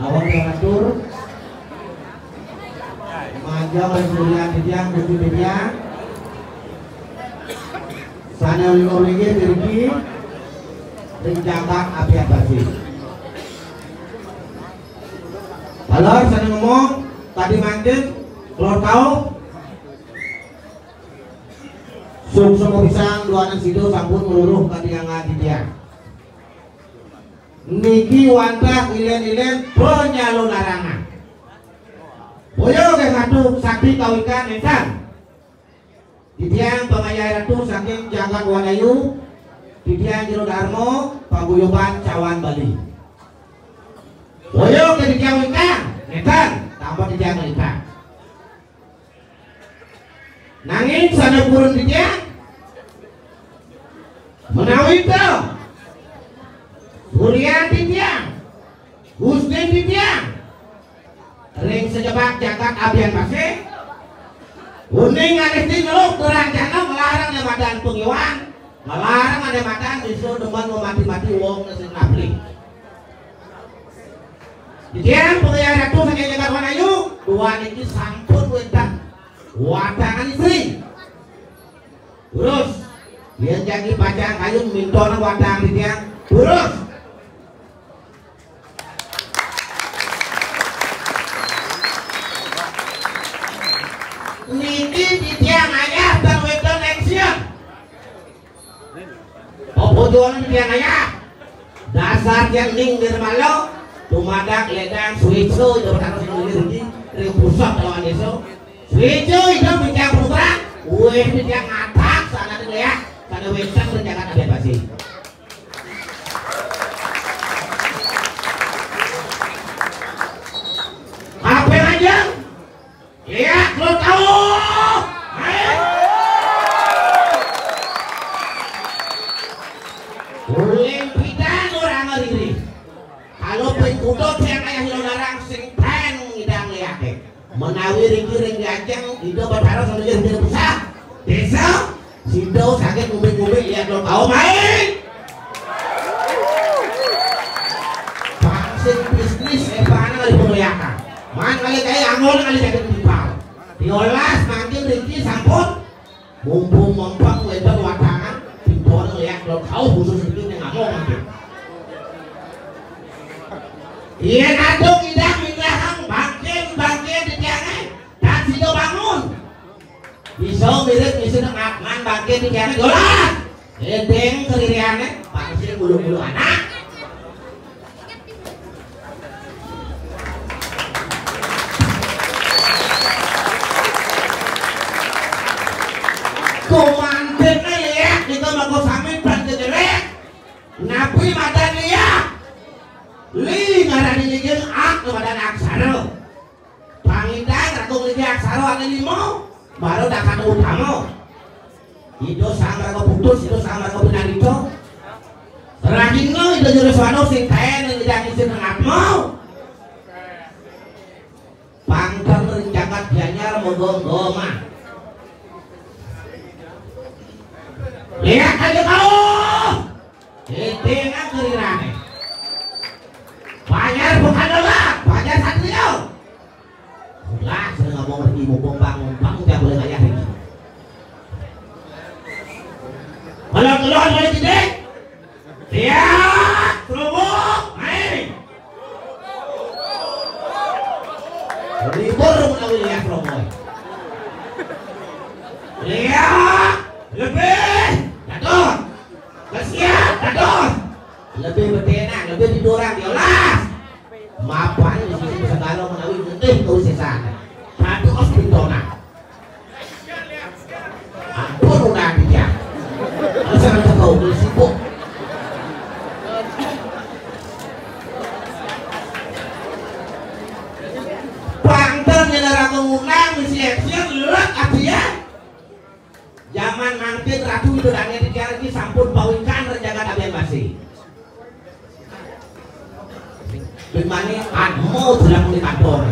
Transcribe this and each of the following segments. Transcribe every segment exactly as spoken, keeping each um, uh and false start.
Lawan Ratu. Manja Ratu Ryan titiang, Gusti titiang. Sané uling-uling nggih niriki ring jagat Abian Basi. Halo, sané ngomong tadi mangkin, keluar kau. Suksma pisan duaning sida sampun ngluruh katiangan titiang. Niki wantah ilén-ilén panyalurarangan. Boya nggih Ratu sakti kawikan nénten. Titiang pangayah Ratu saking jagat Wanayu, titiang Jero Darma, paguyuban Cawan Bali. Boya nggih titiang wingkang, nénten, tampa titiang wingkang. Nanging sané purun titiang, menawi to, Suryan titiang, Gustin titiang, ring sajebag jagat Abian Basi, uning ngalih tinuluk turancana nglarang ané madan pangiwan, nglarang ané madan bisa demen mamati-mati wong sing napli. Titiang pangayah Ratu saking jagat Wanayu, duaning niki sampun wénten watangan istri. Terus, yén jagi pacang kayun mintonan watang titiang, terus. Niki titiang ayah tan wénten action. Apa tuan pian ayah? Dasar tiang ning nirmala, tumadak ledang suico, ida bertaruh sing ngiring di, ring pusat lawan desa. Suico, ida bincang program, weh, bincang ngatak, sana tu ya, sana wénten ring jagat Abian Basi. Apa aja? Iya, lo tahu. Ayo. Uling pidan orang ngeriri. Kalau pengkudo tiang ayah lo larang sing ten ngidang liake. Menawi ring ring diajeng, ida batara sama jadi tidak usah. Desa, sida saged ngumbi-ngumbi liak lo tahu main. Pang sing bisnis, eh, pangan kali pengliakan. Man kali kaya angon kali jadi timpal. Diolas mangkin riki sampun. Mumpung mempeng wénten watangan, pintonan liak lo tahu khusus itu yang ngomong mangkin. Yén adung idang mingrahang bangkin-bangkin di tiangé, tan sida bangun. Bisa mirip misi nengah man bangkin di tiangé, dolan. Édéng keririané, pasti bulu-bulu anak. Kumanten liak, kita mako sami pan kejelek. Napi madan liak? Li ngaran ini jeung ak, madan aksara. Pangidang ragung niki aksara ané lima, baru dakan utama. Ida sang raga putus, ida sang raga pinandita. Rahina ida juru swana sing kaen ing ida isin atma. Pangkeng ring jagat Gianyar moga-moga mah. Lihat aja kau. Édéngan kerirané. Banjar bukan dolar, banjar satria. Lah, saya ngomong lagi mumpung bang, mumpung udah boleh bayar ini. Kalau keluar boleh gede. Siap, kerubuk, main. Libur menawi lihat romoy. Lihat, lebih, jatuh. Kesian, jatuh. Lebih betenak, lebih didorang, diolas. Mapan di sisi segala menawi getih kau sesana. Satu os pintona. Ampun udah dia. Terus yang kau sibuk. Pangten nyelara mengundang misi action lelak apian. Jaman mangkin Ratu Widodané di tiang iki sampun pawingkan ring jagat Abian Basi. Bimani admu sedang di kantor.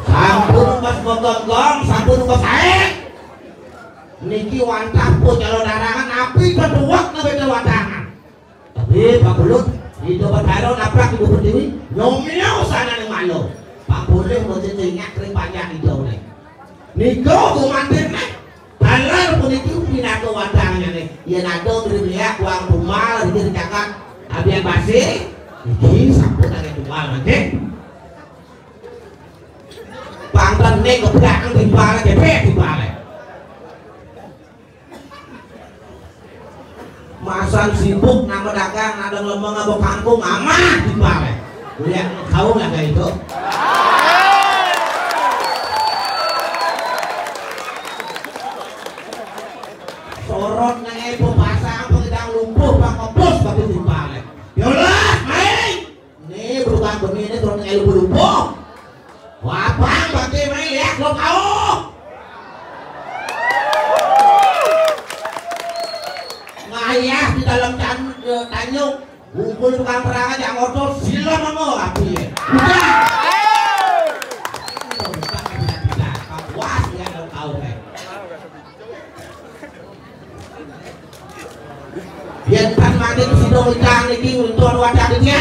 Sampun Gong-gong sampun kesae. Niki wantah pun nyalonarangan api ketuwek nang beda wadangan. Tapi Pak Bulut, Ida Betara nabrak Ibu Pertiwi, nyomia usana ning malu. Pak boleh mesti ingat ring panjang Ida ne. Nika gumanten neh. Taler puniki pinaka wadangnane. Yen ada ngrip liak wang tumal iki dicakat abian basi. Iki sampun ada tumal mangke. Pangkene keblak timbal gedhe timbale. Masan sibuk nama dagang, nadang lemeng apa kangkung, amah timbale. Lihat kau lah kayak itu. Sorot nang epo pasang pengedang lumpuh, pangkepus, tapi timbale. Yolah, main. Ni berukang beni ni turun ngai lupa-lupa. Wapang bagi mai liak lo kau. Ngayah di dalam tan eh, tanyuk. Bungkul tukang perang aja motor sila mama api. Udah. Puas ya lo kau ni. Yen pan mangke sida ngicang niki nguntur wadah dene.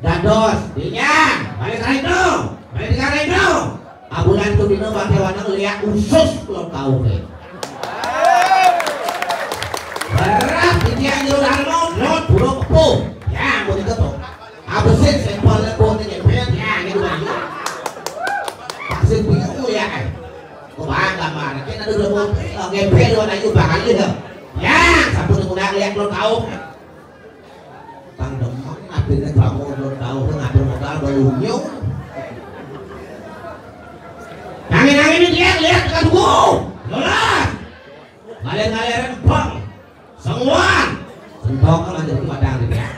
Dados, dinyang, balik raido, balik tiga raido. Abulan tu dina bangke waneng liak usus kula kauke. Berat dinyang jero dalem, drot burung kepuh. Ya, ampun itu to. Abesin sempol lepon ini, ya, gitu lagi. Pasti bingung ya, eh. Kok bangga marah, kita dulu mau ngepel warna ayu bakal gitu. Ya, sampun udah liak kula kauke. Tang demen, abine bangun lo tau ngatur modal balunyo. Nangin-nangin iki lihat, lihat tekan buku. Yolah. Ngalir-ngaliran bang. Senguan. Sentok kan ada di padang dia.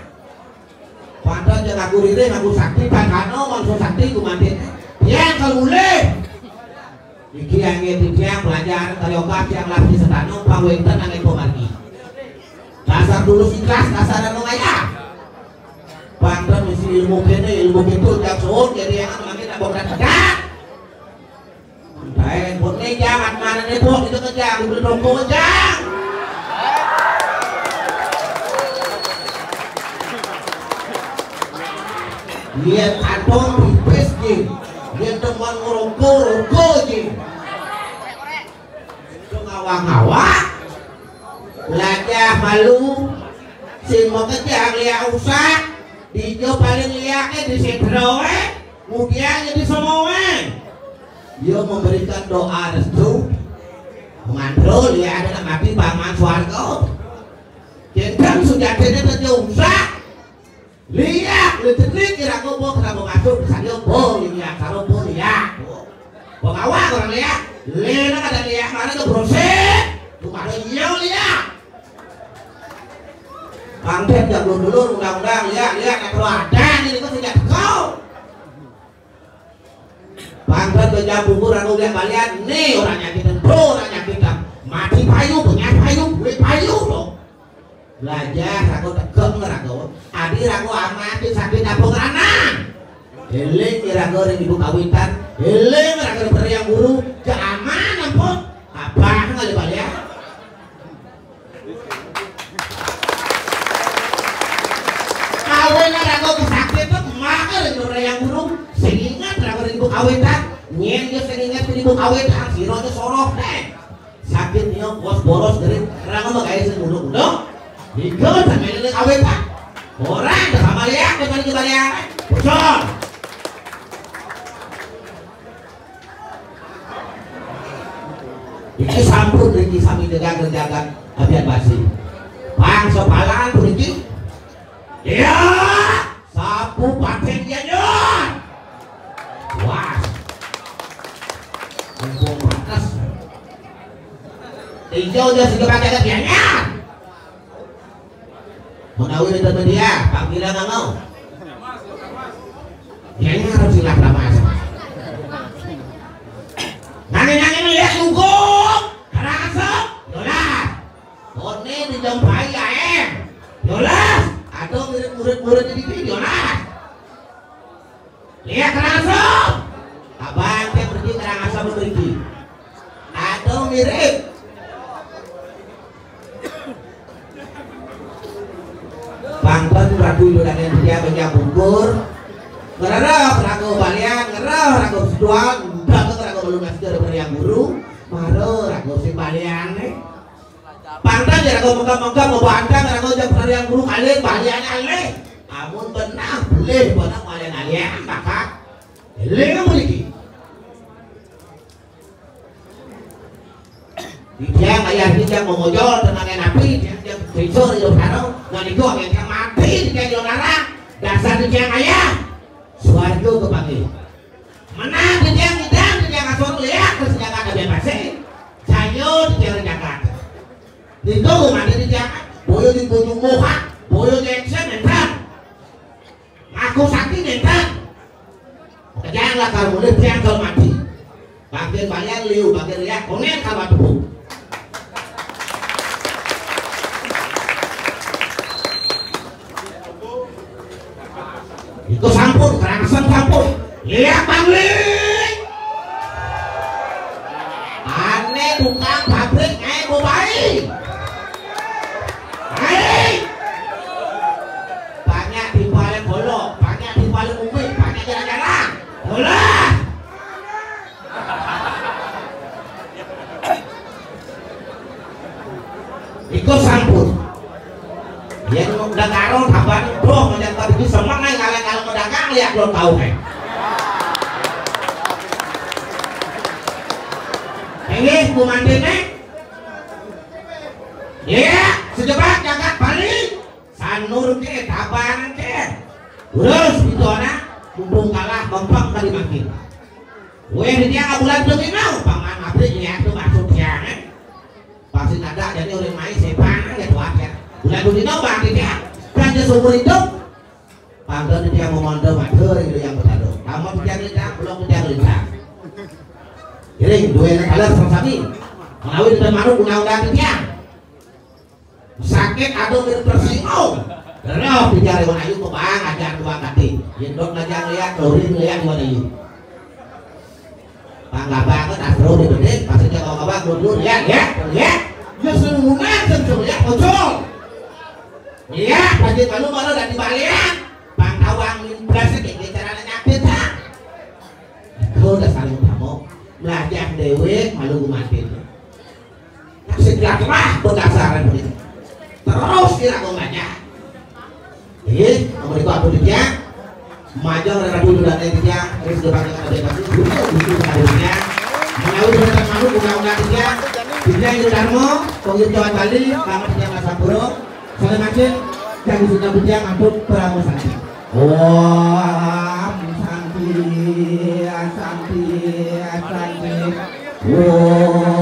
Padahal jangan aku rire, aku sakti, kan kano, manusia sakti, aku mati. Dia kalau boleh. Iki angin titiang belajar karya tiang lagi sedana pawénten angin pamargi. Dasar tulus ikhlas, dasar anu ngayah. Banten mesti ilmu kene, ilmu itu tiap suhun jadi yang anu angin tak bongkar tidak. Baik, buat ni jangan mana ni buat itu kerja, aku beli rokok aja. Yen atong pipis nggih. Yen temen ngroko, roko nggih. Itu ngawak-ngawak. Lajah malu. Sing makejang liak usak. Dijo paling liake di sedroe. Mudian di semoe. Dia memberikan doa restu. Mengandro liak ada mati paman swarga. Yen kan sujatine tejo usak. Liak, litenik kira ko bo kenapa masuk misalnya bo liak, karo bo liak. Bo kawa orang liak, lena kada liak mana tu brosek, tu kada iya liak. Pangkat jago dulu undang-undang liak, liak nak ada ini kau sejak kau. Pangkat kerja bubur anu liak balian, nih orang nyakitan, bro orang nyakitan. Mati payu, punya payu, duit payu dong. Belajar rago tegem rago. Adi rago aman di sakit apa ngranang. Eling rago ring ibu kawitan. Eling rago ring yang guru. Ke aman ampun. Apa ngali balik ya? Kawin rago ke sakit tuh maka ring yang guru. Sing ingat rago ring ibu kawitan. Nyen dia sing ingat ring ibu kawitan. Siro aja soroh deh. Sakit nyo bos boros dari kerang sama kayak sing muduk-muduk. Ikut sama ini awet pak. Orang sama liak dengan kita liak. Bocor. Iki sampun iki sami dengan kerjakan abian basi. Bangsa palangan puniki. Iya. Sapu paten Gianyar. Wah. Mumpung panas. Tinjau dia sudah pakai Gianyar. Menawi di media, panggilan ngangau. Gianyar harus silah ramas. Nangin-nangin lihat hukum. Kerasa. Yolah. One dijampai ya em. Yolah. Atau murid-murid di sini yolah. Lihat kerasa. Abang teh pergi kerasa Mirip. Pangkon Prabu Yudane dia menyambungkur. Ngerah rago balian, ngerah rago seduan, ndak rago belum nasdar yang guru. Maro rago sing baliane. Pangkon ya rago mengkam-mengkam, mau bantang rago jam yang guru kalian baliane alih. Amun benah boleh benah balian alih, maka eling mriki. Titiang ayah titiang mongojol tenangan api, titiang titiang trisur ilu sarung, ngan iku angin titiang mati titiang ilu narang, dasar titiang ayah, suarga kepanggih. Menang titiang ngidang, titiang asor liak, terus jagat ada pasti, sayo titiang jagat. Niku mati titiang, boyo di bujung mohak, boyo di action, entar. Aku sakti nenten. Kejang lah kalau mulai tiang kalau mati. Bagian balian liu, bagian liak, konen kalau tubuh. Itu sampun, kerangsang sampun. Liak bangling. Ane tukang pabrik, ae mau bayi. Ae. Banyak di balik golok, banyak di balik umik, banyak jalan-jalan. Bola. Iku sampun. Yen udah karo tambah doh, macam tadi bisa mengai ngalang-ngalang dagang, lihat belum tahu, eh. Ini, Bu Mandine. Ya, sejebat jagat Bali. Sanur ke, Tabanan ke. Terus itu anak, mumpung kalah, bempeng tadi makin. Weh, dia nggak bulan tuh mau, paman abri ya tuh masuk ya, kan? Pasti ada, jadi orang main sepan, ya, tuh aja. Bulan tuh mau, bang, dia. Kan dia seumur hidup. Pangkat dia mau mandor, mandor, itu yang bertaruh. Kamu dia minta, belum dia minta. Jadi, dua yang kalah sama-sama. Melalui dengan manuk, undang-undang dia. Sakit atau tersinggung. Roh bicara Iwan Ayu ke bang, ajar dua kati. Yendok aja ngeliat, Rorin ngeliat Iwan Ayu. Tangga banget, astro di bedik, maksudnya kalau kabang, mundur, lihat, lihat, lihat. Ya, seluruhan, seluruhan, lihat, muncul. Lihat, pasti malu, malu, dan dibalian. Bang Tawang, impresi, kayak cara nyakit, ha? Itu udah saling tamu. Belajar dewek, malu gumatin. Sing gak lah berdasar ini. Terus kira kau baca. Eh, kamu di aku dia. Majang dan aku juga dia dia. Terus depan dengan ada yang dulu, dulu ada dia. Melalui perintah kamu, undang-undang dia. Dia yang Darmo, Kongir Jawa Bali, kamu dia masa buruk. Salah macam, yang sudah dia ngampun peramu saja. Om Santi, Santi, Santi. Om.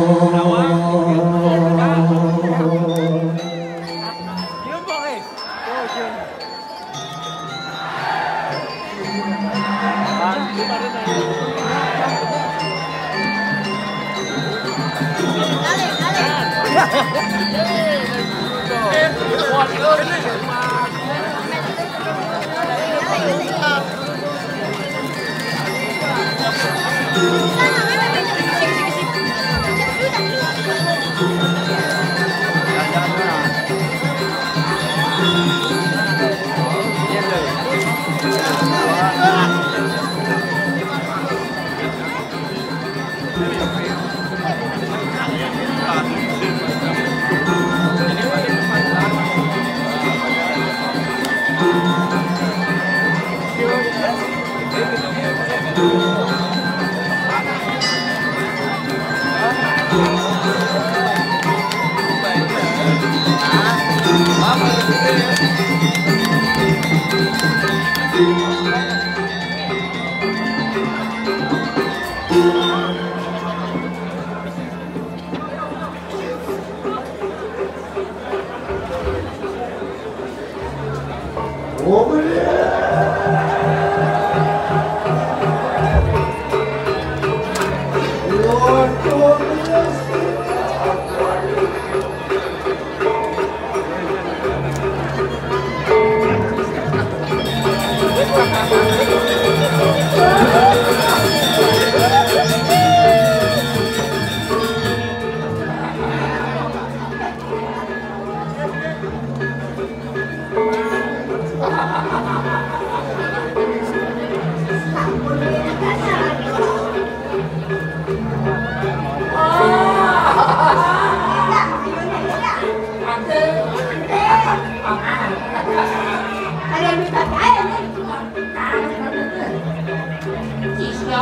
Halo,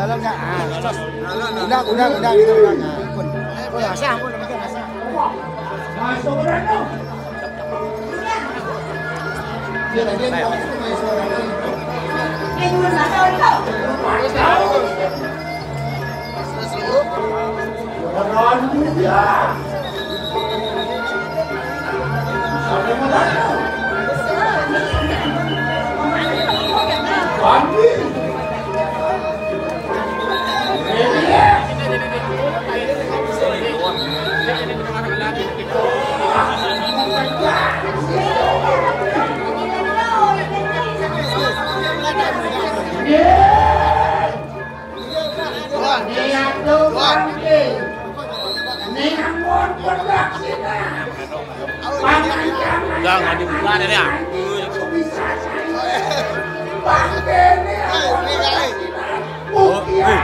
halo, enggak? Ah, terus. Udah, udah, udah, udah, udah. Ah, ampun. Oh, ya, sah, ampun, ampun, sah. Jangan dibuka deh ya. Oh, eh.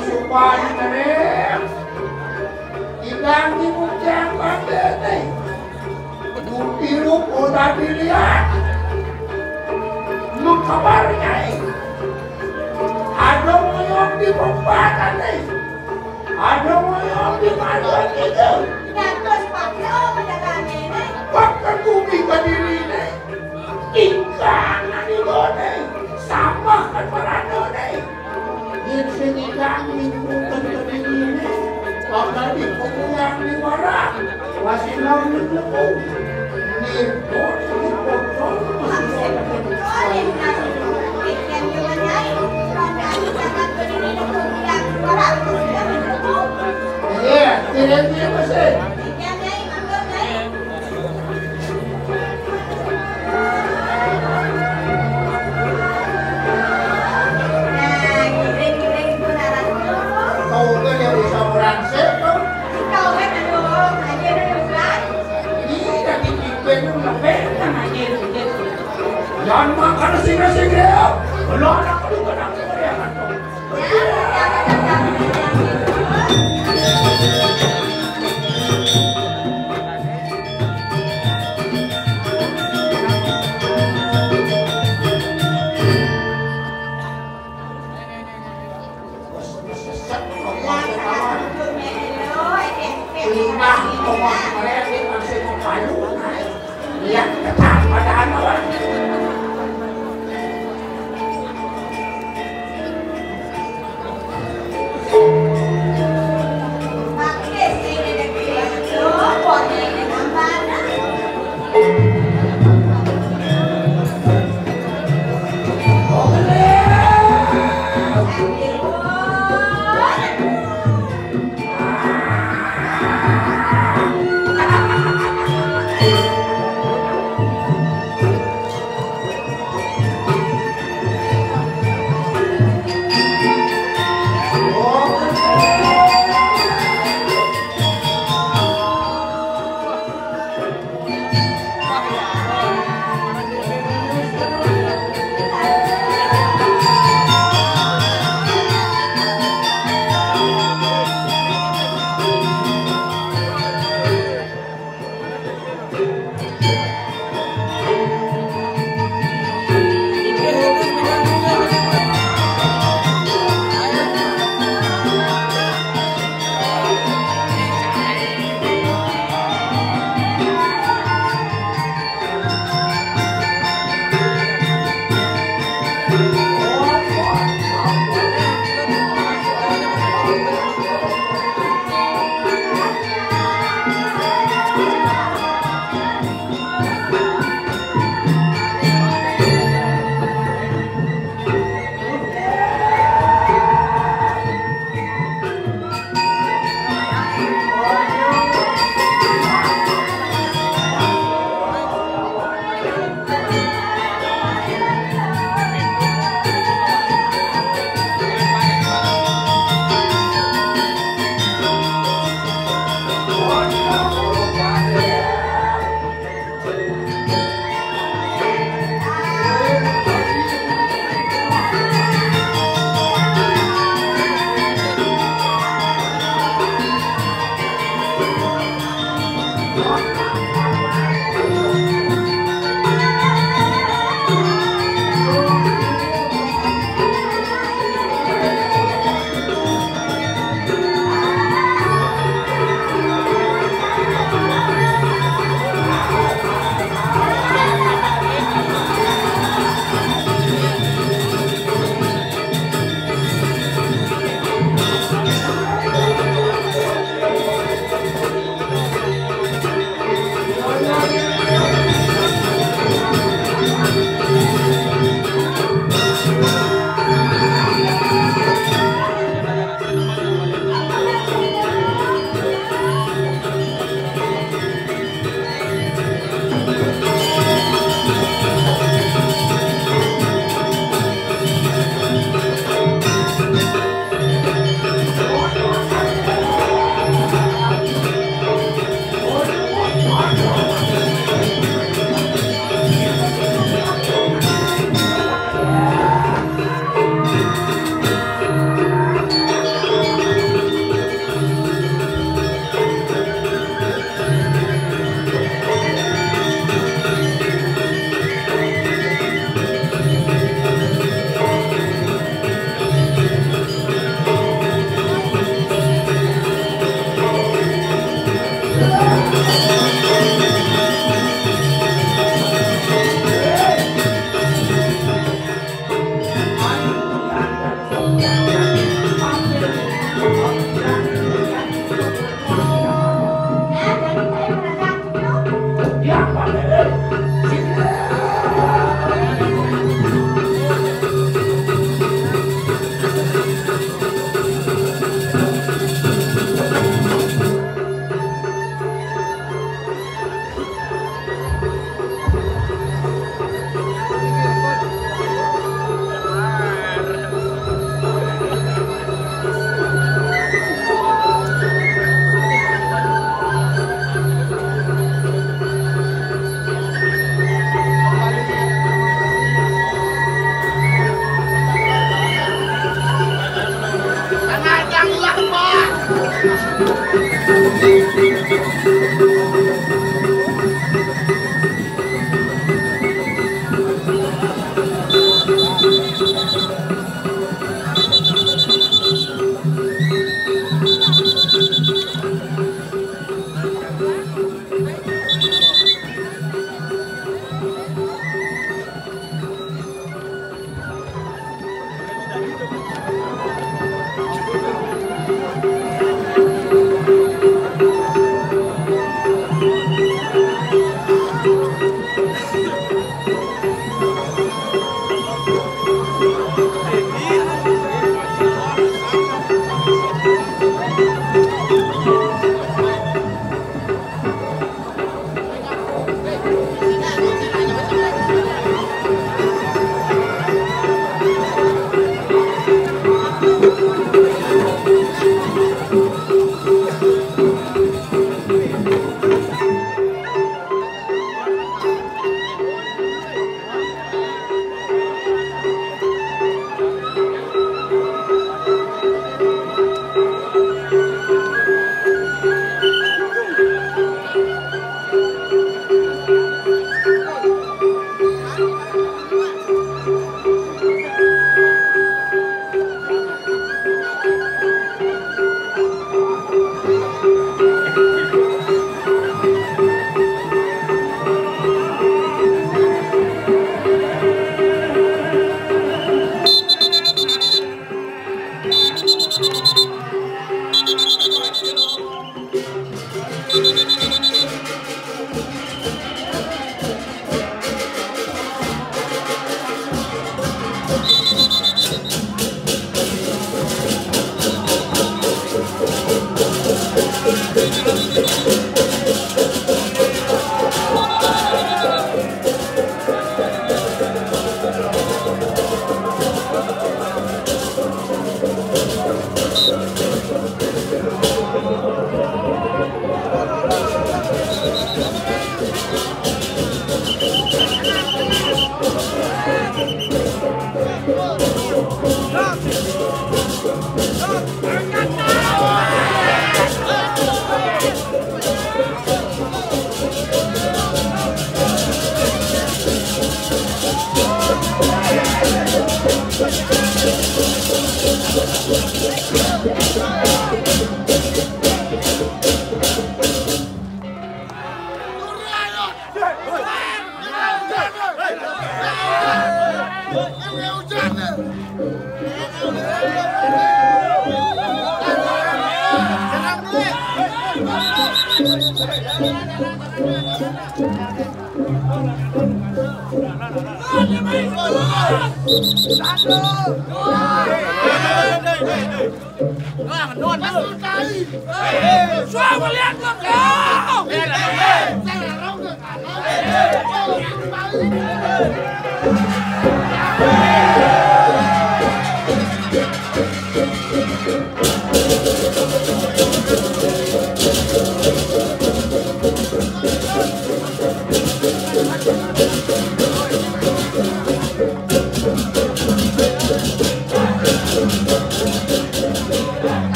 Supaya keren. Idang di bujang pandene. Bumpi rupo dadi liat. Mengkabar nyai. Ada ngoyong di pempatan ni. Ada ngoyong di mana kita. Ngantos pakai oh mendatangi ni. Pakai bumi ke diri ni. Ingkang adi gone. Sama kan marana ni. Yen sing idang minggu kediriné, bakal dipenguyang di warang. Wasilau nemu. Nirpun dipotong. Iya, kirim dia masih. Jangan makan sing-sing ya. Belum ada.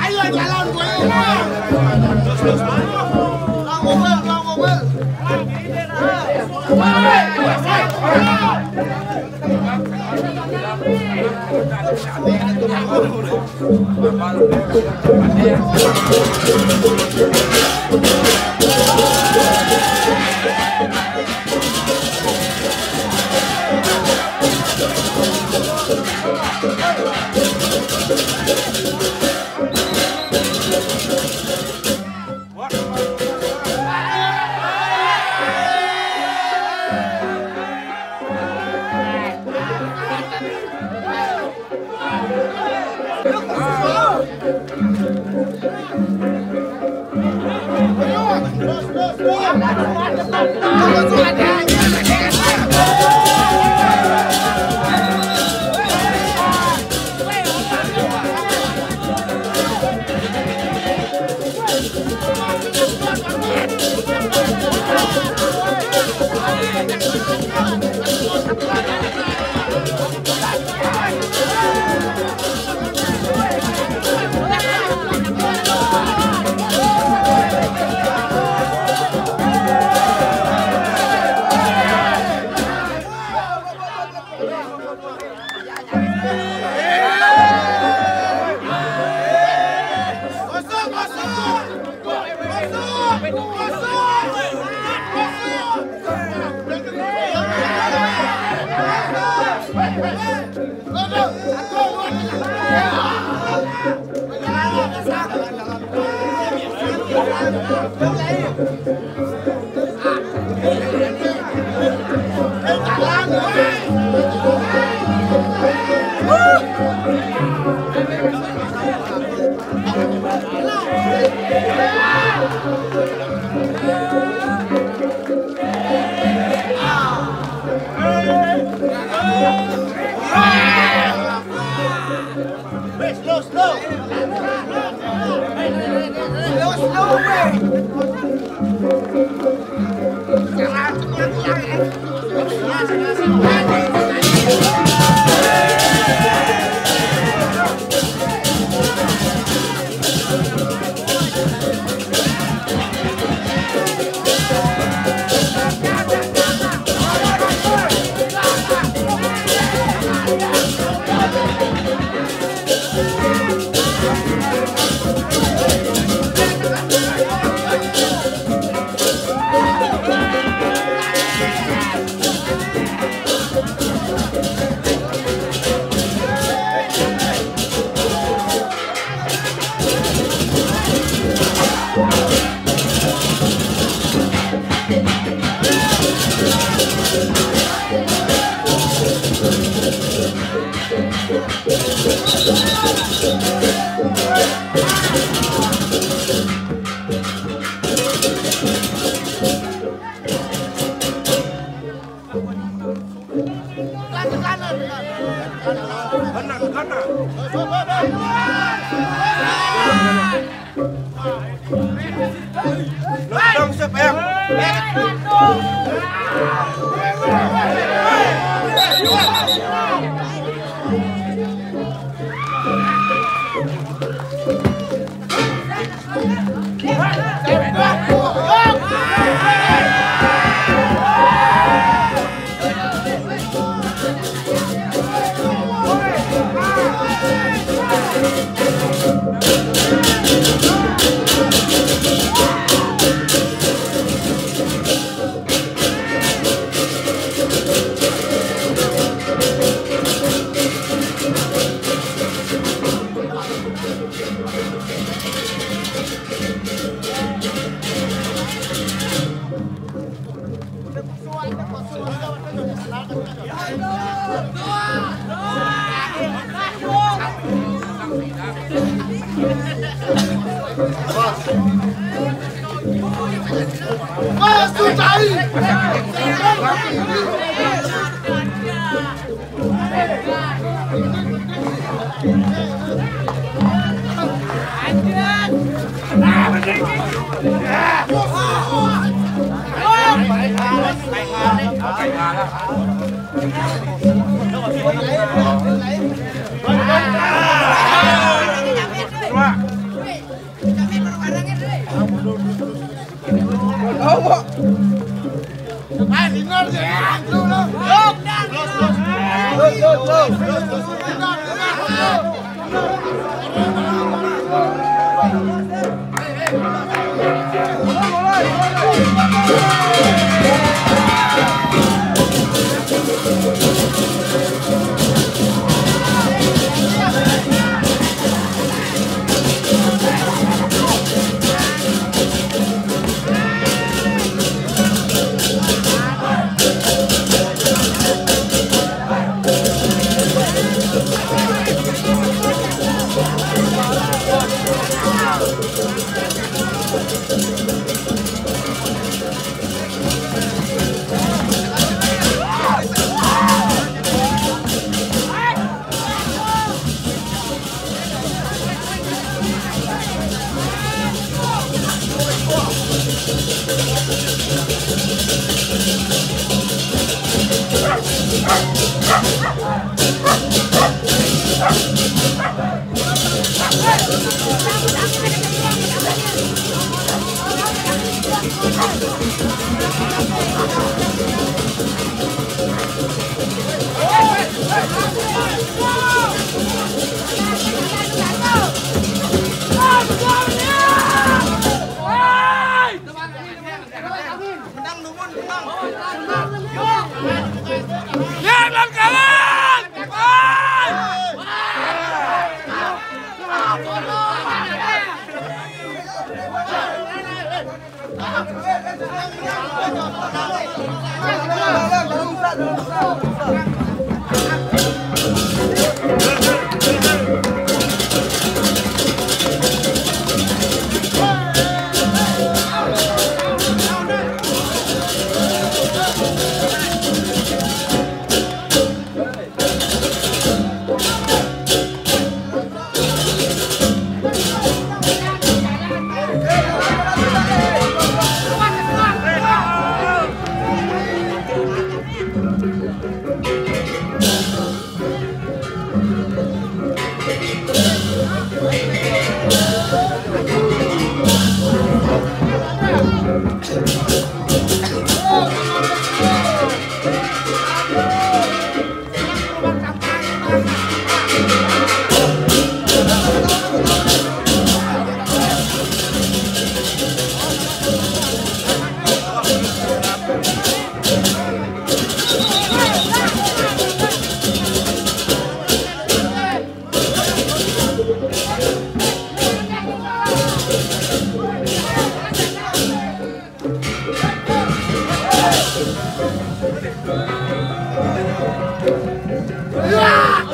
Ayo jalan gue. Bang Obel, Bang Obel.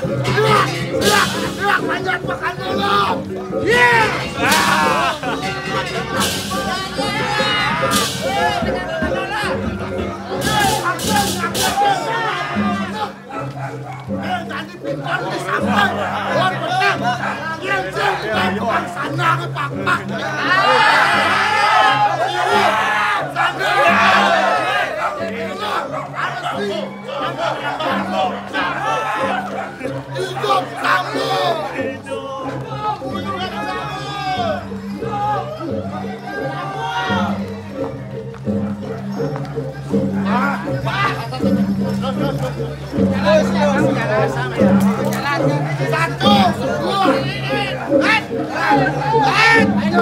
Iya, iya, iya, banyak makan dulu. Iya. Eh, tadi pintar disampai. Luar benar. Iya, iya, iya, iya. Sana ke pakpak. Sana. Harus di Hidup Sambo! Satu, dua, ayo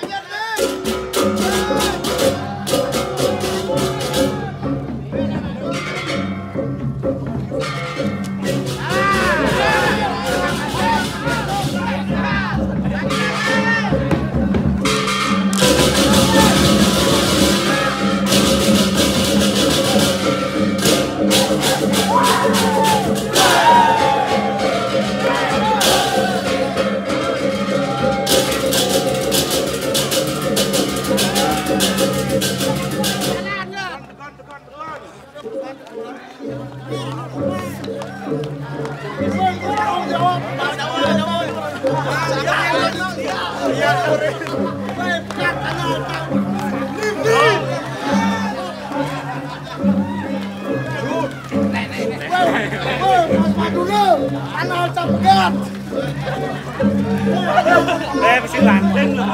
jalan, ayo. Woi, woi, Mas Madura, ana ucap pegat. Eh, mesti landing lho.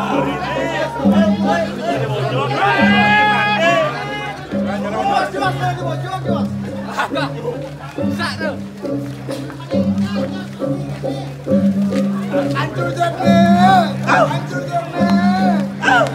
Jelas, jelas, jelas, jelas, jelas. Hancur Jerne. Hancur Jerne.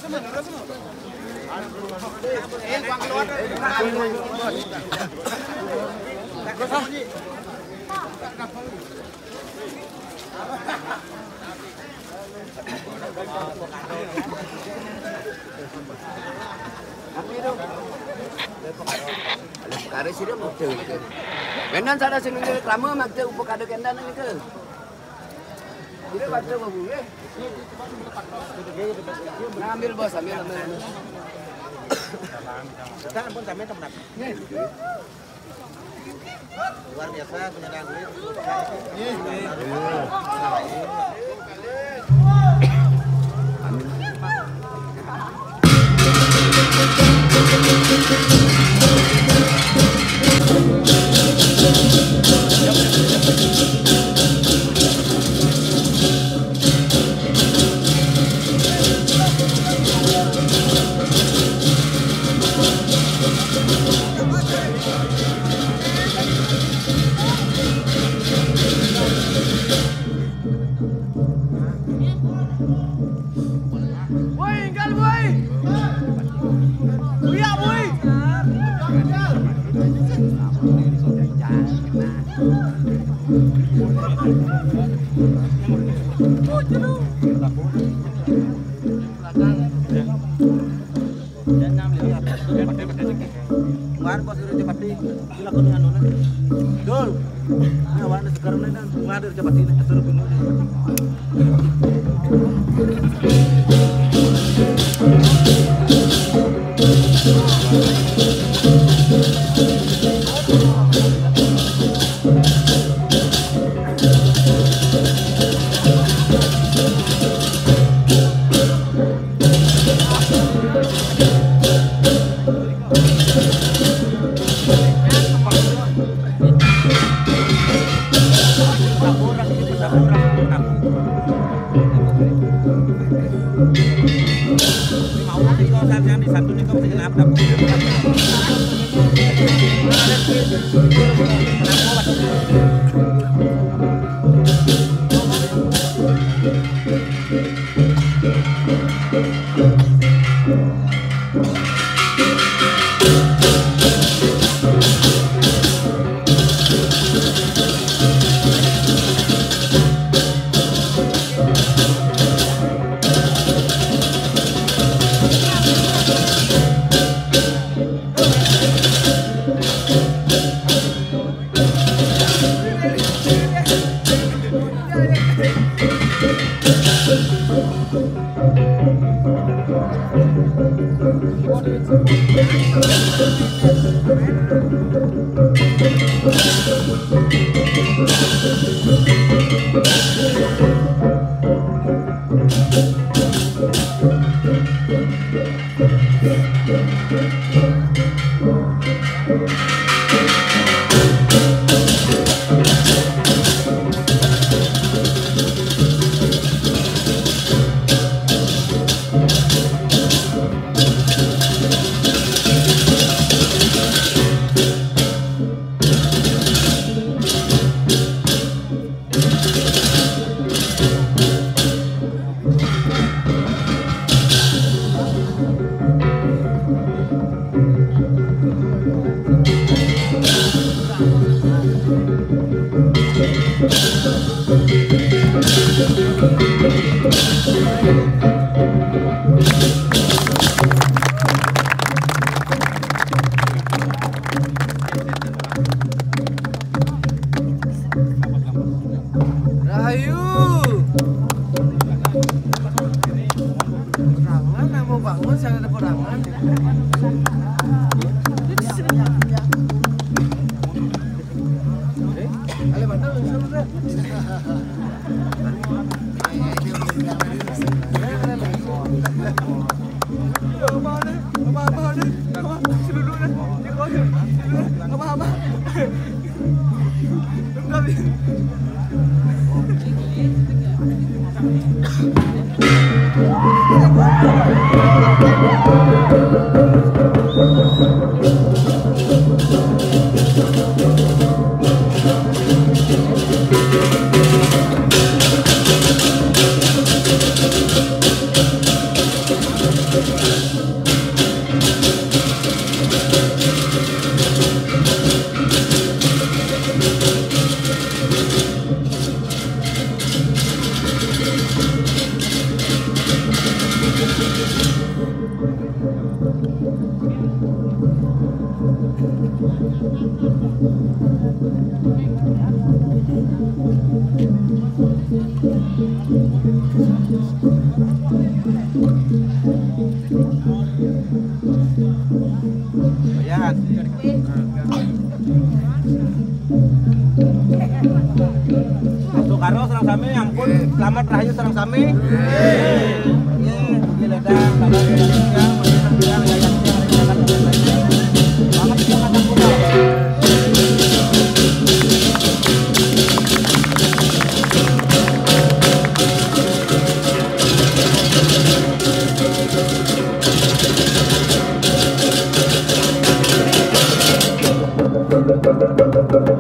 Kare sira model iki. Kenan salah sing nunjuk krama makte upakada kenan niki. Sira waktu babu nggih. Nah, ambil bos, ambil, ambil. Kita ampun sampai teman. Luar biasa penyediaan duit. Woi, enggal, woi. Buya, woi. Wan, bos, udah cepet nih. Sila kuning anu, nah. Dul. Nah, wan, sekarang nih, nah. Ngadir cepet ini, suruh bunuh dia. Rahayu. Perangan, nang mau bangun, saya ada perangan. Eh, ale mata lu, seru dah. Ayan. Sukaro sareng sami, ampun, selamat rahayu sareng sami. Nggih, mugi ledang, selamat rahayu, mugi ledang, selamat rahayu.